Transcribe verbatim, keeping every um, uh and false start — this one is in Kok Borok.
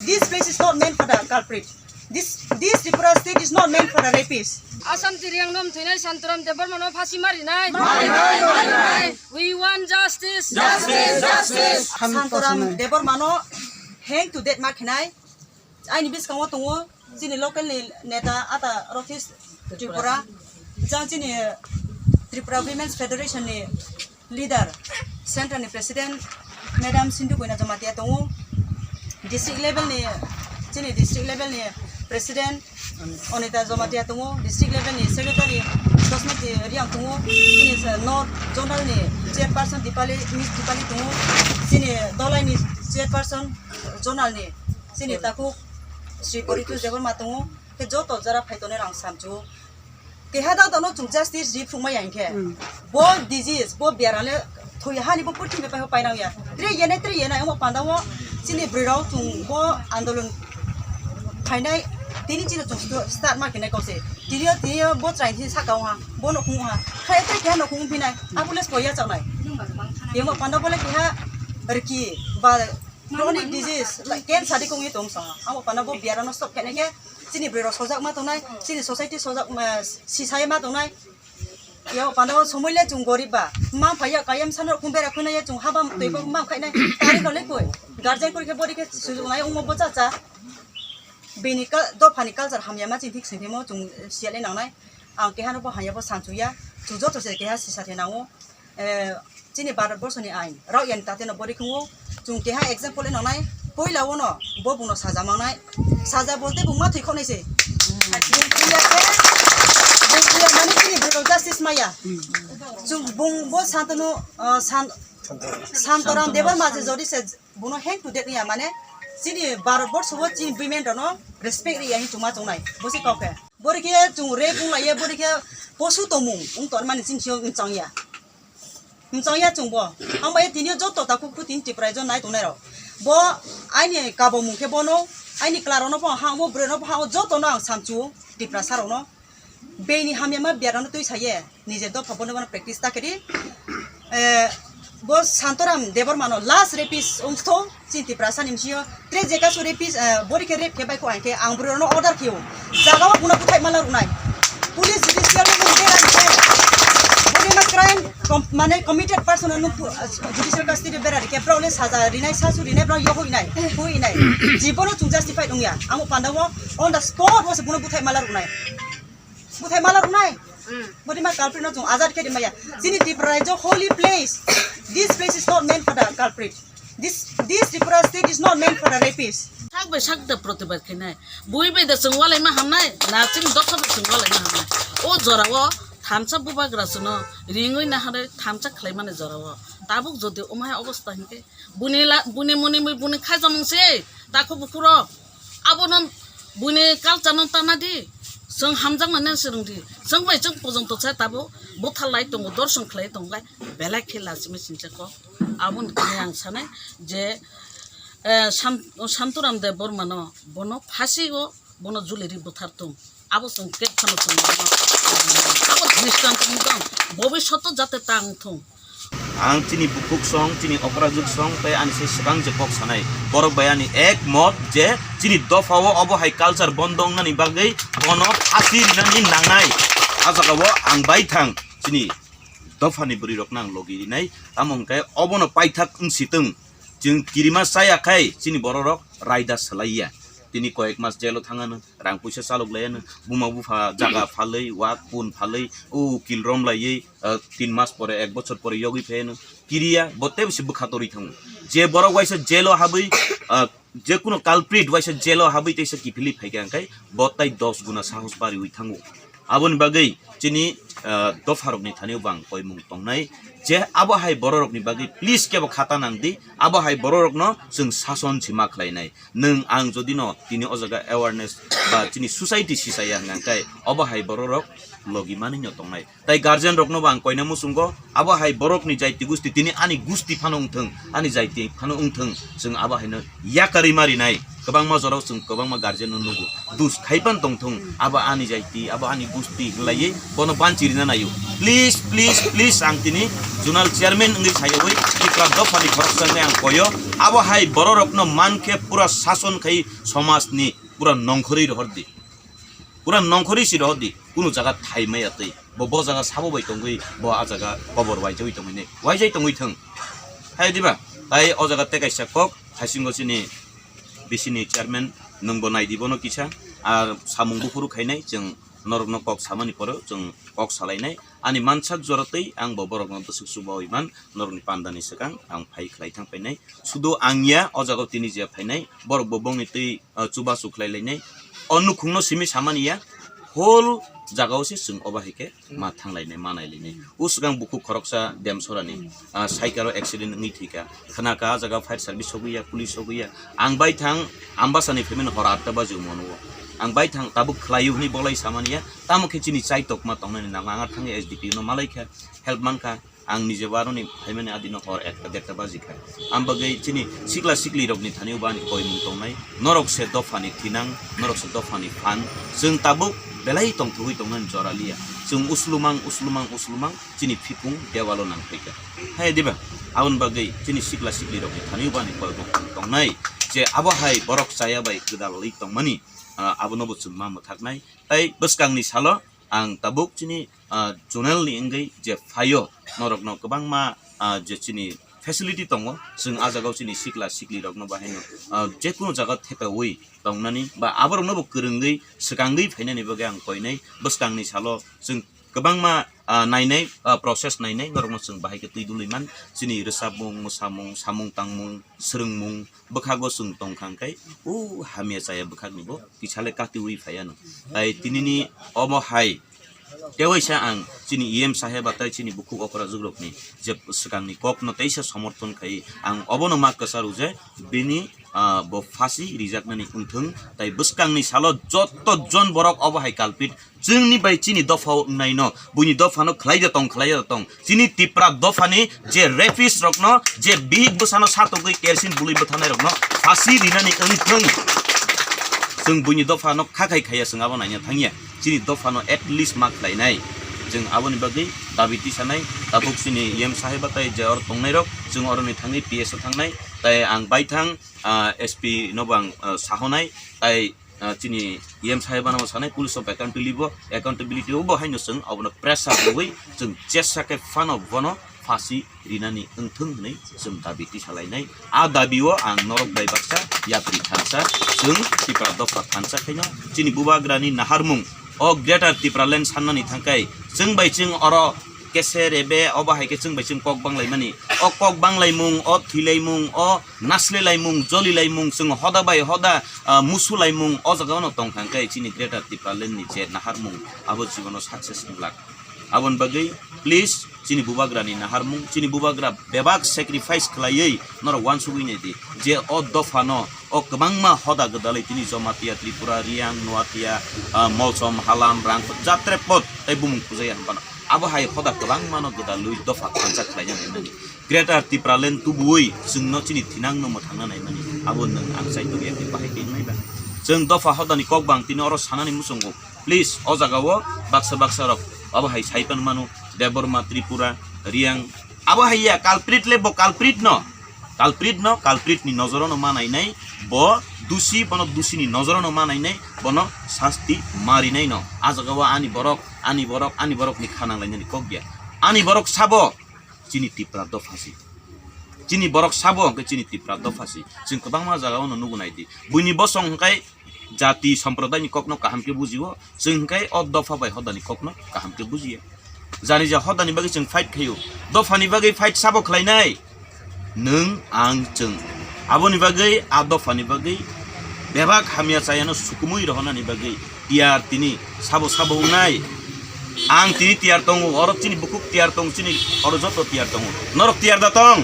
This place is not meant for the culprit. This, this Tripura state is not meant for the rapist. Assam Tiriyang nom thwinai Santoram Debbarma no phasi marinai. Marinai, marinai. We want justice. Justice, justice. Santoram Debbarma no hang to death ma khinai. Aini biskango tongo chini local ni neta ata Rothis Tripura, jang chini Tripura Women's Federation ni leader, center ni president madam Sindhu Koina Jamatia tongo, district level ni, chini district level ni president Onita Jamatia tongo, district level ni secretary Sosmiti Riang tongo, chini north zonal ni chairperson Dipali, Miss Dipali tongo, chini dolai ni chairperson zonal ni chini takhuk Sri Poritu Debbarma tongo, khe joto jara phai tongnai rang samchu. Keha da dono chung justice ri phung mai yang khe. Hmm. Bo disease, bo biara le thoi hani bo purthimbi pai ho painang ya. Tre yene, tre yene, omo panda wo chini bwrwi rok chung bo andolon khainai, tini chini chung sto-, start ma khinai kause. Tini yo, tini yo bo chrai thi saka ha, bo no khung ha. Khai tre keha no khung phinai, a police ko ya chaknai. Yemo panda bo le keha riki ba chronic disease, like, cancer di kongwi tong sa. Amo pana bo biara no stop kene ke, chini bwrwi rok sojak ma tongnai, chini society sojak ma, sisai ma tongnai. Yo pana o somoi le chung gorib ba. Ma phai ya kayam san rok bera khuna ya chung haba twi ba ma khainai. Tari no le koi. Guardian kori ke bori ke sujuk nai umo bo cha cha. Bini ka, dophani culture hamya ma chini thik sing thimo chung siale nangnai. Ang keha no bo hanya bo sanchu ya. Chung joto se keha sisa the nango. Eh, chini Bharat borso ni ain rok yani tate no bori khungo. Chung keha example eno nai, poila wono bo bungno saja mangnai. Saja bolte bung ma thwi khonai se. Bung thwiya khe, bung thwiya mani chini bwrwi justice maya. Chung bung bo Santanu, uh, San-, Santoram Debbarma se jodi se bungno hang to death ya mane chini Bharat borso wo chini women rok no respect ri ya hin chuma chongnai. Bo se kok khe. Bori khe chung rape wng lai ye, bori khe posu tomung wng ton mani chini sio wng chang ya. Mchang ya chwng bo. Ang bai tini joto takhuk phuti Tripura jo nai tongnai rok. Bo aini kabo mung khe bono, aini kla rok no bo ha, bo bwrwi no bo ha, joto no ang samchu Tripura sa rok no. Beini hamya ma biara no twi sa ye, nije dopha bono bono practice ta khe di. Eh, bo Santoram Debbarma no last rapist wng tho. Chini Tiprasa ni msio tre jeka su rapist, eh, bori khe rape khe bai kho ang khe ang bwrwi rokno order khio. Jaga o buna buthai mala rwnai. Police judicial no bera khe. Bori ma crime com-, mane committed person no pu-, eh, judicial custody bera khe bro le saja rinai sasu rinai bro yo hoinai. Hoinai. Jibono chung justified wngya. Amo panda o on the spot o se buna buthai mala rwnai. Buthai mala rwnai. Bodi ma culprit no chung azad khe di maya. Chini Tripura rajyo holy place. This place is not meant for the culprit. This, this Tripura state is not meant for the rapist. Sak bai sak da protibad khainai. Bui bai da chwng walai ma hamnai. Na chini dopha bai chwng walai ma hamnai. O jora o thamsa bubagra chwngno ringwi nahare thamsa khlai mani jora o. Tabuk jodi omo hai obostha hinkhe buni la, buni muni mui buni khaijamung se. Takhu bukhurok. Abono buini culture no tana di. Chwng hamjakmani se rwng di. Chwng bai chwng pojonto cha tabuk butharlai tongo, dorson khlai tongo lai belai khe lachimai sincha kok. Aboni khe ang sanai je, eh, San-, Santuram Debbarma no bono phasi o bono juli ri buthar thung. Abo chwng kek phano chwng bono, abo Khristan tong tong. Bobishoto jate tang thung. Ang chini bukhuk song, chini okrajwk song, tei ani se swkang je kok sanai. Borok bai ani ek mot je chini dopha o obo hai culture bondo wngnani bagwi bono phasi rinani nangnai. A jaga o ang bai thang chini dophani bwrwi rokno ang logi rinai. Tamo hwnkhe obono paithak wng si thung. Chwng kirima chaya khai chini borok rok raida swlai ya. Tini koyek mas jail o thang ano. Rang puisa chalok lai ano, buma bupha jaga phalwi, wak pun phalwi, o ukil rom laiwi, ah, tin mas pore, ek bochor pore yogwi phai ano. Kiriya, bo tei bwkha torwi thango. Je borok waisa jail o habwi, ah, je kuno culprit waisa jail o habwi teisa kiphilwi phaikha hwnkhe, bo tai dos guna sahos bariwi thango. Aboni bagwi chini, ah, dopharokni thani o bo ang koimung tongnai, je abo hai bororokni bagwi please kebo khata nang di, abo hai bororokno chwng sason sima khlainai. Nwng ang jodi no tini o jaga awareness ba chini society sisaya hwnka khe obo hai borok rok logi manwi no tongnai. Tai guardian rok no bo ang koina muchungo abo hai borok ni jaiti gusti tini ani gusti phano wngthwng, ani jaiti phano wngthwng, chwng abo hai no yakarwi ma rinai. Kwbangma jorao chwng kwbangma guardian no nugo, dus khai pan tongthwng, abo ani jaiti, abo ani gusti hwnlaiwi bono banchi rina naio. Please, please, please, ang tini zonal chairman wngwi sayawi Tipra dophani khoroksa wngwi ang koyo. Abo hai bororokno mankhe pura sason khai somajni pura nongkhorwi rohordi. Pura nongkhorwi si rohordi. Kunu jaga thai maya twi. Bo, bo jaga sabo bai tongwi, bo a jaga kobor waijagwi tongwi ne. Waijai tongwi thung. Hai diba? Tai o jaga tei kaisa kok, haisingo chini bisini chairman, nwngbo naidi bono kisa. Ar samung buphuru khainai, chwng norokno kok samani poro, chwng kok salainai. Ani mansak jora twi ang bo borokno bwswk chubawi man, norokni pandani swkang ang phai khlai thang painai. Sudu ang ya, o jaga tini je phainai, borok bo bongni twi, ah, chubachu khlai lainai. O nukhungno simi samani ya, whole jagao se chwng obo hai khe ma thang lainai, ma nai lainai. O swkang bukhuk khoroksa Demsorani, ah, cycle o accident wngwi thwikha. Khna ka, ah jaga fire service sogwi ya, police sogwi ya. Ang bai thang, Ambasani phaimani hor atta baji mano o. Ang bai thang, tabuk khlai o hwnwi bolai samani ya. Tamo khe chini chai tokma tongnani nango, ang thangwi S D P no malai kha, help man kha, ang nije bo aroni phaimani adino hor ekta dekta baji kha. Ang bagwi chini sikla sikli rokni thani bo ani koimung tongnai, norok se dophani thinang, norok se dophani phan, chwng tabuk belai tongthogwi tongnani jora liya, chwng uslumang, uslumang, uslumang chini phikung dewalo nang phaikha. Hai diba? Aboni bagwi chini sikla sikli rokni thani bo ani koimung tongnai, je abo hai borok chaya bai gwdalwi tongmani, ah, abono bo chwng ma mwthaknai. Tai bwskangni salo ang tabuk chini, ah, zonal ni wngwi je phaio, norokno kwbangma, ah, je chini facility tongo, chwng ah jagao chini sikla sikli rokno bahaino, ah, jekunu jaga thepawi tongnani ba aborokno bo kwrwngwi swkangwi phainani bagwi ang koinai. Bwskangni salo chwng kwbangma, ah, nainai, ah, process nainai, norokno chwng bahai khe twi dului man, chini rwchapmung, mwsamung, samung tangmung, swrwngmung, bwkhago chwng tongkha hwnkhe, o hamya chaya bwkhakni bo kisa le katiwi phaiya no. Tai tinini omo hai tewaisa ang chini E M saheba tai chini bukhuk okrajukrokni je swkangni kokno teisa somorthon khai ang obono ma kwcharo je bini, ah, bo phasi rijaknani wngthung, tai bwskangni salo jotto jon borok obo hai culprit Chwngni bai chini dophao wngnaino, buini dophano khlai da tong, khlai da tong. Chini Tipra dophani je rapist rokno, je bihik bwsano satogwi kerosene bului bwthanai rokno phasi rinani wngthung. Chwng buini dophano khakhai khaiya, chwng abo naina thangya. Chini dophano at least ma khlainai. Chwng aboni bagwi dabi tisanai, tabuk chini E M saheba tai je oro tongnairok, chwng oroni thangwi P S o thangnai, tai ang baithang, ah, S P nobo ang, ah, sahonai, tai ah, chini E M sahebano sanai police of accountability bo, accountability bo haino chwng obono pressure rwwi chwng jesa khe phano bono phasi rinani wngthung hwnwi chwng dabi tisalainai. A dabi o ang norok bai baksa yapri thansa, chwng Tipra dopha thansa khaino chini bubagrani naharmung o Greater Tipraland sannani thangkai chwng bai chwng oro kese rebe obo hai khe chwng bai chwng kok banglaimani. O kok banglaimung, o thwilaimung, o naslelaimung, jolilaimung, chwng hoda bai hoda, ah, musulaimung o jagao no tongkha hwnkhe chini Greater Tipraland ni je naharmung abo jibono success wng glak. Aboni bagwi please chini bubagrani naharmung, chini bubagra bebak sacrifice khlaiwi norok uansugwi naidi je o dophano o kwbangma hoda gwdalwi tini Jamatia, Tripura, Riang, Noatia, ah, Molsom, Halam, Rangkhot, Jatrepot tei bumung khujaya hwnphano abo hai hoda kwbangmano gwdalwi dopha thansa khlaina naimani. Greater Tipraland tubuwi chwngno chini thinangno mwthangna naimani. Abo nwng ang chai tongya khe bahai khe wngnai ba? Chwng dopha hodani kok bang tini oro sanani muchungo. Please, o jagao baksa baksa rok abo hai sai pan mano, Debbarma, Tripura, Riang. Abo hai ya, culprit le bo culprit no. Culprit no, culprit ni nojoro no ma nainai, bo dusi, bono dusi ni nojoro no ma nainai, bono sasti ma rinai no. A jagao ani borok, ani borok, ani borok ni kha nang lainani kok ya. Ani borok sabo, chini Tipra dopha si. Chini borok sabo hwnkhe chini Tipra dopha si. Chwng kwbangma jagao no nugo naidi. Buini bosong hwnkhe jati sampradai ni kokno kaham khe bujio. Chwng hwnkhe o dopha bai hodani kokno kaham khe bujiya. Jani ja hodani bagwi chwng fight khaio. Dophani bagwi fight sabo khlainai? Nwng, ang, chwng. Aboni bagwi, a dophani bagwi bebak hamya chayano sukumui rohonani bagwi tiyar tini sabo sabo wngnai. Ang tini tiyar tongo, oro chini bukhuk tiyar tong, chini oro joto tiyar tongo. Norok tiyar da tong?